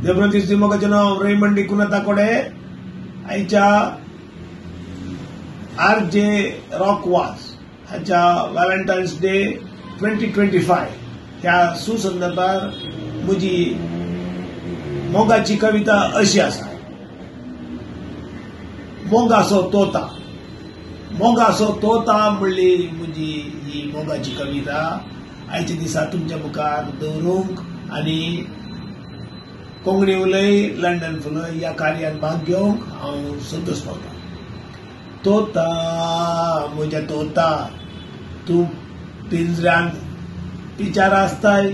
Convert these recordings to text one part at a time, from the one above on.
देवप्रतिष्ठी मोगाचें नांव रेमंड डिकुन्हा ताकोडे. आयच्या आर जे रॉक वाज हाच्या व्हॅलेंटायन्स डे 2025 ह्या सुसंदर्भार म्हजी मोगाची कविता अशी आसा. मोगासो तोता, मोगासो तोता म्हणली म्हजी ही मोगाची कविता आयच्या दिसा तुमच्या मुखार दवरूंक आनी कोंकणी उलय लंडन फुलय ह्या कार्यान भाग घेवंक हांव संतोश पावता. तोता म्हज्या तोता, तूं पिंजऱ्यांत पिचार आसताय,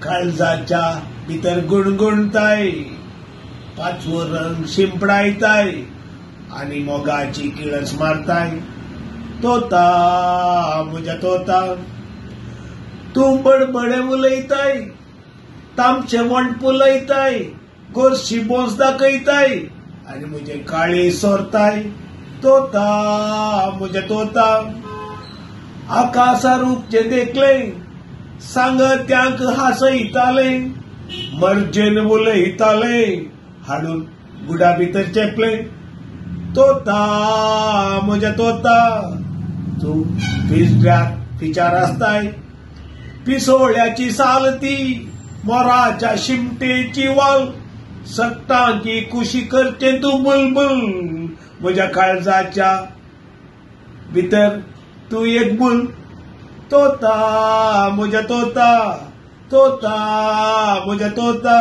काळजाच्या भितर गुणगुणताय, पाचवो रंग शिंपडायताय आनी मोगाची किळस मारताय. तोता म्हज्या तोता, तूं बडबडे उलयताय, तामचे वण पुलयताय, गोरशी बोंस दाखयताय आनी म्हजें काळी सोरताय. तोता म्हज्या तोता, आकाशा रूपचें देखलें, सांगत्यांक हांसयतालें, मर्जेन उलयतालें, हाडून गुडा भितर चेपलें. तोता म्हज्या तोता, तूं पिंजऱ्यांत पिचार आसताय, पिसोळ्याची साल ती, मोराच्या शिमटेची वाल, सट्टांची कुशी करचें तूं बुलबुल, म्हज्या काळजाच्या भितर तूं एक बुल. तोता म्हज्या तोता, तोता म्हज्या तोता,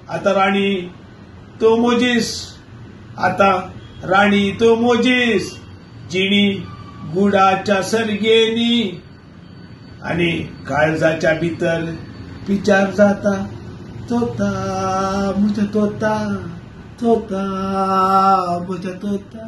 आतां राणी तूं म्हजीस, आतां राणी तूं म्हजीस, जिणी गुडाच्या सर्गेनी आनी काळजाच्या भितर पिचार जाता. तोता म्हज्या तोता, तोता म्हज्या तोता.